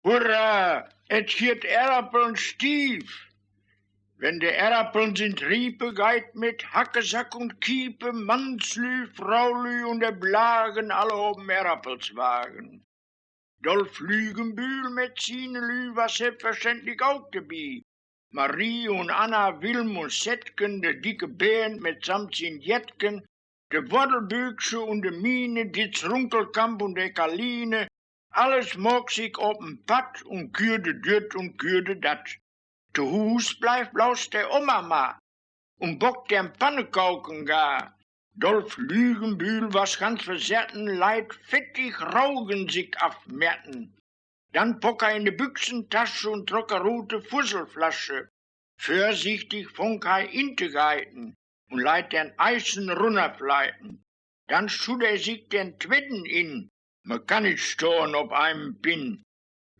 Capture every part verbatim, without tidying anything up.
Hurra, et giet Erpeln stief! Wenn de Erpeln sind riepe, geiht mit Hackesack und Kiepe Mannslü, Fraulü und de Blagen alle op den Erpelswagen. Dolf Lügenbühl mit siene Lü was selbstverständlich auch dabei. Marie und Anna, Wilm und Setken, de dicke Bernd mitsamt sien Jettken, de Wortelbüksche und de Mine, Ditz Runkelkamp und de Kaline, alles maak sik op en Patt und küerde dütt und küerde dat. To Huus bleif blaus de Oma ma und bockt den Pannekauken gar. Dolf Lügenbühl was ganz versetten, leit fettig Raugen sik afmetten. Dann pock he in de Büxentasche und trock he rut de Fusselflasche. Vörsichtig fung he in to geiten und leit den Eisen runnerfleiten. Dann schudd he sik den twedden in, me kann nit stahn op einem Pin.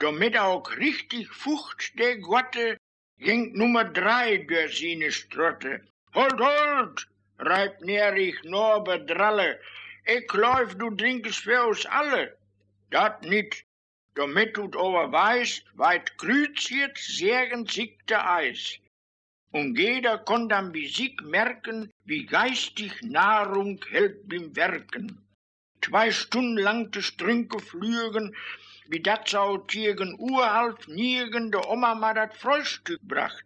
Dormit he ok richtig Fucht de Gotte, ging Nummer drei dör siene Strotte. Holt, holt, reip nerig Nober Dralle, ik gläuv, du drinkest för us alle. Dat nit, dormit du 't aver weist, weit Krütziet segent sik de Eis. Un jeder konn dann bi sik merken, wie geistig Nahrung helpt bi'm Werken. Twei Stunnen lang de Strünke flügen, bi dat se tiegen Uhr half niegen de Oma ma dat Fröhstück bracht,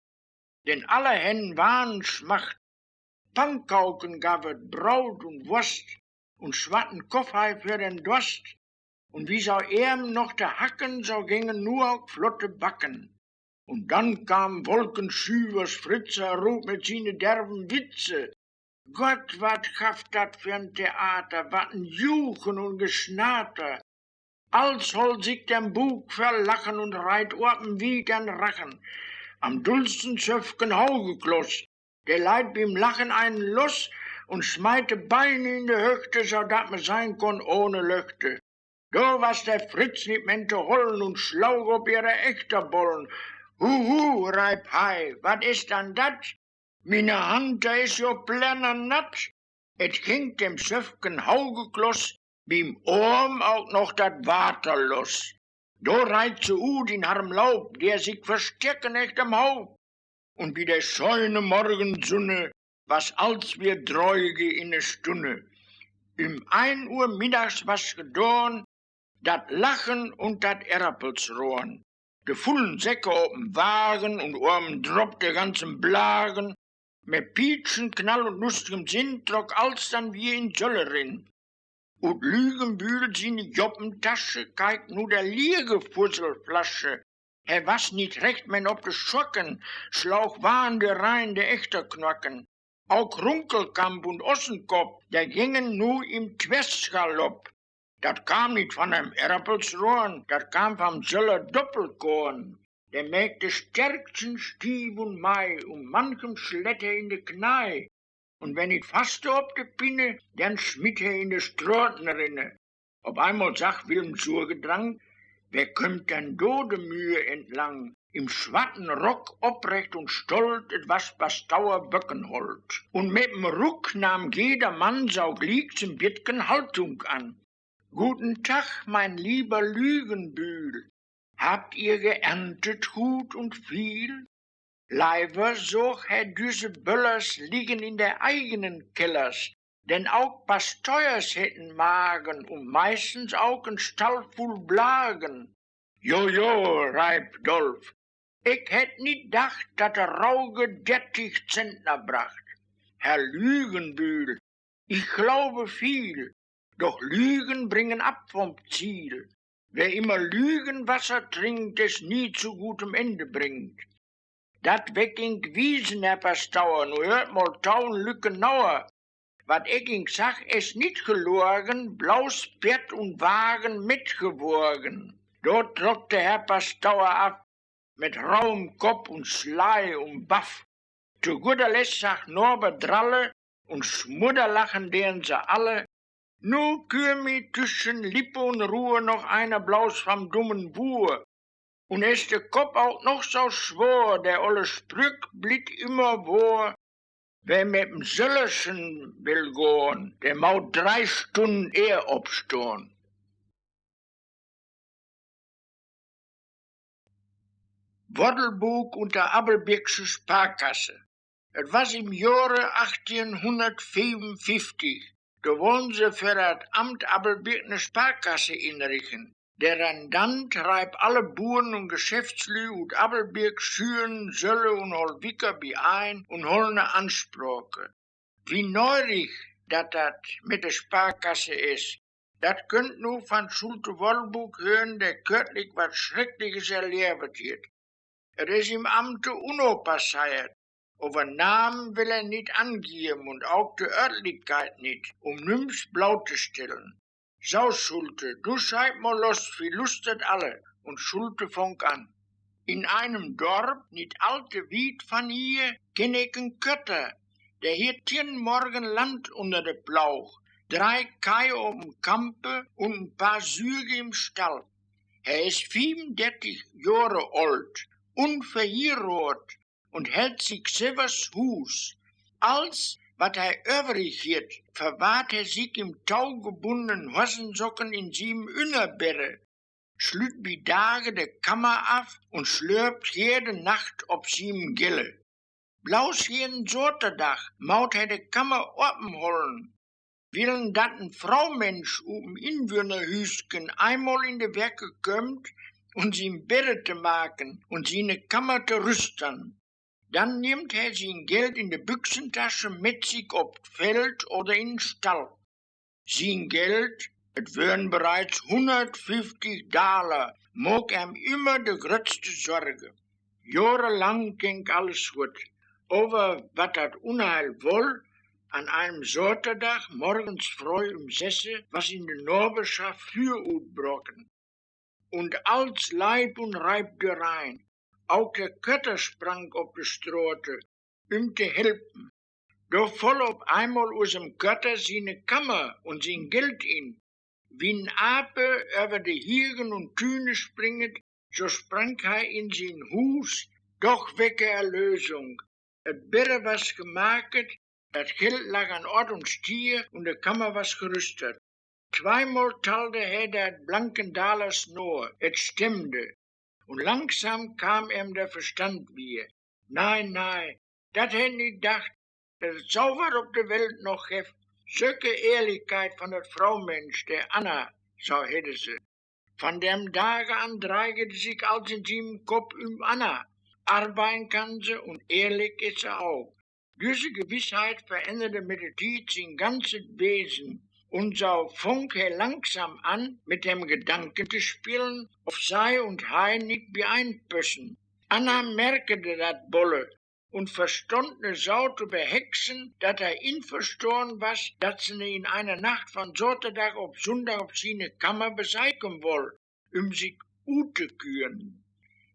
denn alle Hennen waren smacht. Pannkauken gaff et, Braut un Wost, un swatten Koffei för den Dost. Un wie sau eem noch de Hacken, sau gingen nu ok flotte Backen. Un dann kam Wolkenschüwers Fritze herup mit siene derven Witze. Gott, wat gaff dat för en Theater, wat en Juchen un Geschnater! Als holl sik den Buuk vör Lachen un reit open wiet den Rachen. Am dullsten Söffken Haugekloss, de leit bi'm Lachen einen los un smeit de Beine in de Höchte, so dat me sehn konn ohne Löchte. Do was de Fritz nit men to hollen un slaug op ehre Echterbollen. Hu, hu, reip hei, wat is dann dat? Miene Hand, de is jo plennernatt. Et ging dem Söffken Haugekloss bi'm Oorm ok noch dat Water los. Do reit se ut in harrem Laup, de sik versteken echt em Haup. Un bi de schöne Morgensunne was alls wier dreuge in ne Stunne. Üm ein Uhr middags was gedaan dat Lachen un dat Erpelsrohren. De vullen Säcke op en Wagen un oben drop de ganzen Blagen. Mit Pietschen, Knall un lustigem Sinn trock alls dann wier in Sölle rin. Ut Lügenbühl siene Joppentasche keik nu de liege Fusselflasche. He was nit recht men op de Schocken, slaug wahn de Rein de Echterknocken. Ok Runkelkamp un Ossenkopp, de gingen nu im Twestgalopp. Dat kam nit von em Erpelsrohren, dat kam vom Söller Doppelkorn. De mäkte Stärkchen stiev un mei, un manchem schlett he in de Knei. Un wenn nit faste op de Pinne, denn smitt he in de Stratenrinne. Op einmal sag Wilm Surgedrang: Wer kömmt denn do de Mühe entlang? Im swatten Rock oprecht un stolt, et was Pastor Böckenholt. Un mit em Ruck nahm jedermann sau gliek sien bietken Haltung an. Guten Tag, mein lieber Lügenbühl. Habt ihr geerntet gut und viel? Leiver sog he düsse Böllers liggen in de eigenen Kellers, denn auk Pasteurs hätten Magen un meistens auk en Stall vull Blagen. Jo, jo, reip Dolf, ik hätt nit dacht, dat de Rauge dertig Zentner bracht. Herr Lügenbühl, ich glaube viel, doch Lügen bringen ab vom Ziel. Wer immer Lügenwasser trinkt, es nie zu gutem Ende bringt. Dat weck ik wiesen, Herr Pastor, nu höört mal tau un lück genauer. Wat ik ink sag, is nit gelogen, blaus Perd un Wagen mitgewogen. Do trock de Herr Pastor af, mit rauem Kopp un Slei un Baff. To guder Lest sag Norbert dralle, un smudderlachen deen se alle: Nu küm mi tüschen Lippe un Ruhe noch einer blaus vom dummen Wuhr. Un is de Kopp auk noch so swoor, de olle Sprück blitt immer wohr: Wer mit em Söllerschen will gohn, de maut drei Stunnen ehr opstohn. Woddelbook un de Abbelbieksche Sparkasse. Et was im Johre achttiehnhunnertveerunfieftig. Do wollen se för dat Amt Abbelbiek 'ne Sparkasse inrichten. De Rendant reip alle Buern un Geschäftslüe ut Abbelbiek, Schüen, Sölle un Hollwicker bi ein un holl 'ne Ansprake. Wie neurig dat dat mit de Sparkasse is, dat köönt nu van Schulte Woddelbook hören, de körtlik wat Schreckliches erlevet hett. Et is im Amte uno passeiert, aver Namen will he nit angeven un ok de Örtlichkeit nit, um nüms bloottostellen. So, Schulte, du scheit mal los, wi lustert alle. Un Schulte fong an: In einem Dorf, nit allto wiet van hier, kenn ik en Kötter, de hett jeden Morgen Land unner de Plaug, drei Keih op en Kampe un en paar Süge im Stall. He is fiefundertig Johre oolt, unverhieraadt un helt sik sülvers Huus. Alls, wat he övrig hett, verwahrt he sik im taugebunnen Hossensocken in sien Ünnerbedde, slütt bi Dage de Kammer af un slöppt jede Nacht op sien Gelle. Bloots jeden Saterdag maut he de Kammer open hollen, wieldat en Fromensch ut en Inwöhnerhüüsken eenmal in de Wecke kömmt, um sien Bedde to maken un siene Kammer to rüstern. Dann nimmt he sien Geld in de Büxentasche mit sik op 't Feld oder in 'n Stall. Sien Geld, et wören bereits hunnertfieftig Daler, maak em immer de gröttste Sorge. Johrelang ging alles guot. Aver wat dat Unheil woll: An einem Saterdag morgens fröh um sesse was in de Naberschaft Füer utbroken. Un alls leip un reip dörein. Ok de Kötter sprang op de Strate, um to helpen. Do foll op eenmal usem Kötter siene Kammer un sien Geld in. Wie en Ape över de Hiegen un Tüne springet, so sprang he in sien Huus. Doch wecke Erlösung! Et Bedde was gemaket, dat Geld lag an Oort un Stier un de Kammer was gerüstert. Tweemal tallde he de blanken Dalers na, et stemmde. Un langsam kam em de Verstand wier. Nei, nei, dat hett nit dacht, dat et so wat op de Welt noch gifft. Söke Ehrlichkeit van dat Fromensch, de Anna, so hedde se. Van dem Dage an dreigede sik alls in sienem Kopp um Anna. Arbeiden kann se un ehrlik is se ok. Düsse Gewissheit verännerde mit de Tiet sien ganzet Wesen, un so fung he langsam an, mit dem Gedanken to spelen, of sei un hei nit bi ein pössen. Anna merkede dat bolle un verstund ne so to behexen, dat he inverstahn was, dat se ne in eine Nacht van Saterdag op Sunndag op siene Kammer beseiken woll, um sik uttoküren.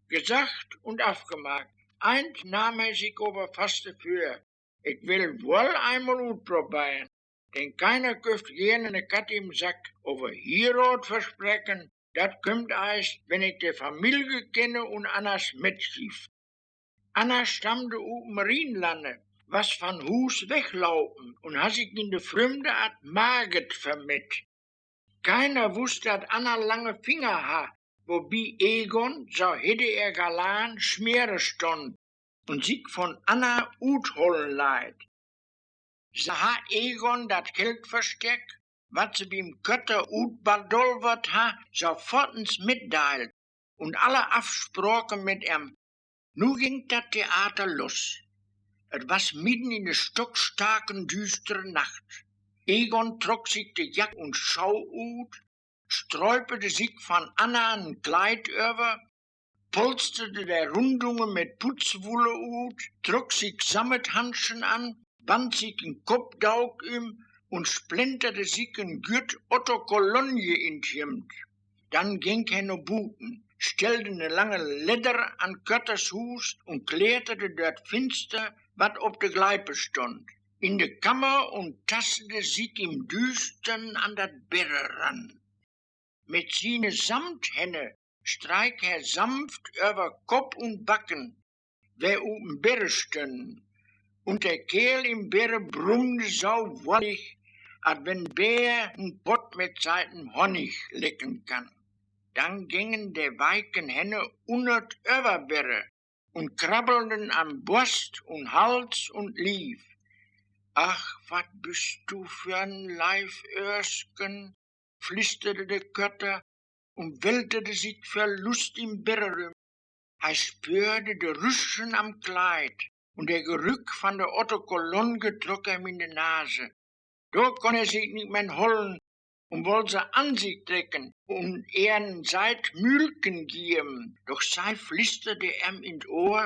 Gesacht un afgemaakt. Eins nahm he sik aver faste vör: Ik will woll eenmal utproberen. Denn keiner köfft geerne ne Katt im Sack, aver Hieraat verspreken, dat kümmt eist, wenn ik de Familie kenne un Annas metgiff. Anna stammde ut em Rienlanne, was van Huus weglopen un harr sik in de Frümde as Maged vermett. Keiner wuss, dat Anna lange Finger harr, wobi Egon, so hedde ehr Galan, Smeere stunn un sik von Anna uthollen leit. Se harr Egon dat Geld versteckt, wat se bi'm Kötter utbadolwert harr, sofottens mitdeilt, un alle Afspraken mit em. Nu ging dat Theater los. Et was midden in de stockstarken, düstere Nacht. Egon trock sik de Jack un Schau ut, streupede sik van Anna en Kleid över, polsterde de Rundungen mit Putzwulle ut, trock sik Sammethandschen an, band sik en Koppdook üm un splenterde sik en Gütt oto Kolonie in't Hemd. Dann ging he na buten, stellde ne lange Ledder an Kötters Huus un kleterde dör dat Finster, wat op de Gleipe stunn, in de Kammer un tastede sik im Düstern an dat Bedde ran. Mit siene Samthänne streik he sanft över Kopp un Backen, we ut em Bedde stünnen, un de Keerl im Bedde brummde so wohlig, as wenn Beer en Pott mit seiten Honnig licken kann. Dann gengen de weiken Hänne unnert Överbedde un krabbelden an Bost un Hals un Liev. Ach, wat büst du för en leif Ösken, flüsterde de Kötter un weltede sik vör Lust in Bedde rüm. He spöörde de Rüschen am Kleid un de Gerück van de Ottokolonn trock em in de Nase. Dor kunn he sik nich mehr hollen un woll se an sik trecken un ehr en seid Mülken gieven, doch sei flüsterde em in't Ohr: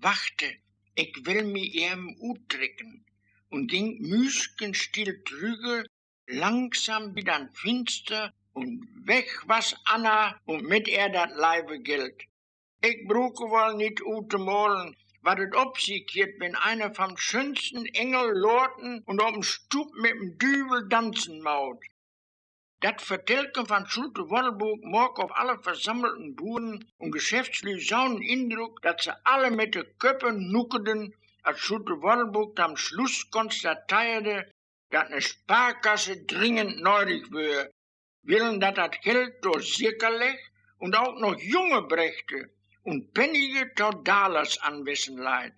Wachte, ik will mi even uttrecken, un ging müskenstill trügge, langsam bi dat Finster, un weg was Anna un mit ehr dat leive Geld. Ik bruke woll nit uttomalen, wat et op sik hett, wenn einer van schönsten Engel laten un op en Stuup mit en Düvel danzen maut. Dat Vertellken van Schulte Waddlebuck maak op alle versammelten Buren un Geschäftslüü so'n Indruck, dat se alle mit de Köppe nuckeden, as Schulte Waddlebuck am Sluss konstateerde, dat ne Sparkasse dringend nödig wöör, willen dat dat Geld dor seker legg un ok noch Junge brächte un Pennige to Dalers anwessen leit.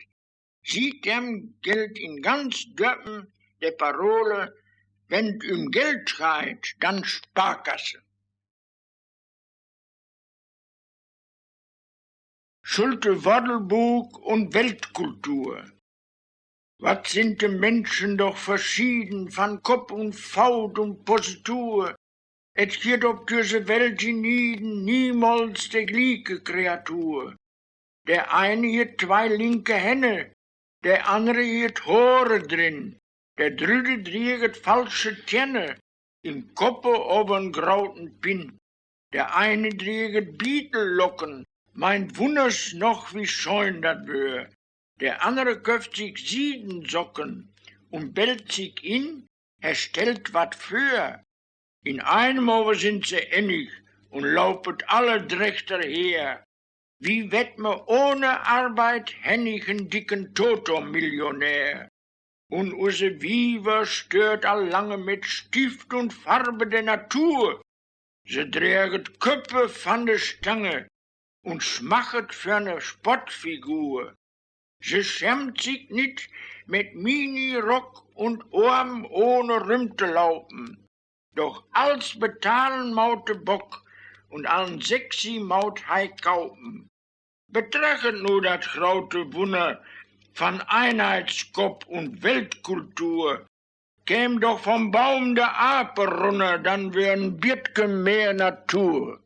Siet dem gelt in ganz Dörpen de Parole: Wenn 't üm Geld geiht, dann Sparkasse. Schulte Waddlebuck un Weltkultur. Wat sind de Menschen doch verschieden van Kopp un Foot un Positur. Et gitt op düsse Welt in Nieden niemols de glieke Kreatur. De eine hett twee linke Hänne, de annere hett Hoore drin, de drüdde drieget falsche Tänne, in Koppe aver en groten Pinn. De eine drieget Bietellocken, meint wunners noch, wie schöön dat wöör. De annere köfft sik Siedensocken un bellt sik in, he stellt wat vör. In einem aver sind se ennig un laupet alle drechter her: Wi wett me ohne Arbeit hennig en dicken Toto-Millionär. Un use Wiever stöört al lange mit Stift un Farbe de Natur. Se dreget Köppe van de Stange un smachet för ne Spottfigur. Se schämt sik nit, mit Minirock un Oorm ohne rümtolaupen. Doch alls betalen maut de Bock un allen Sexy maut hei kaupen. Betrachet nu dat grote Wunner van Einheitskopp un Weltkultur. Keem doch vom Baum de Ape runner, dann wöör en bietken mehr Natur.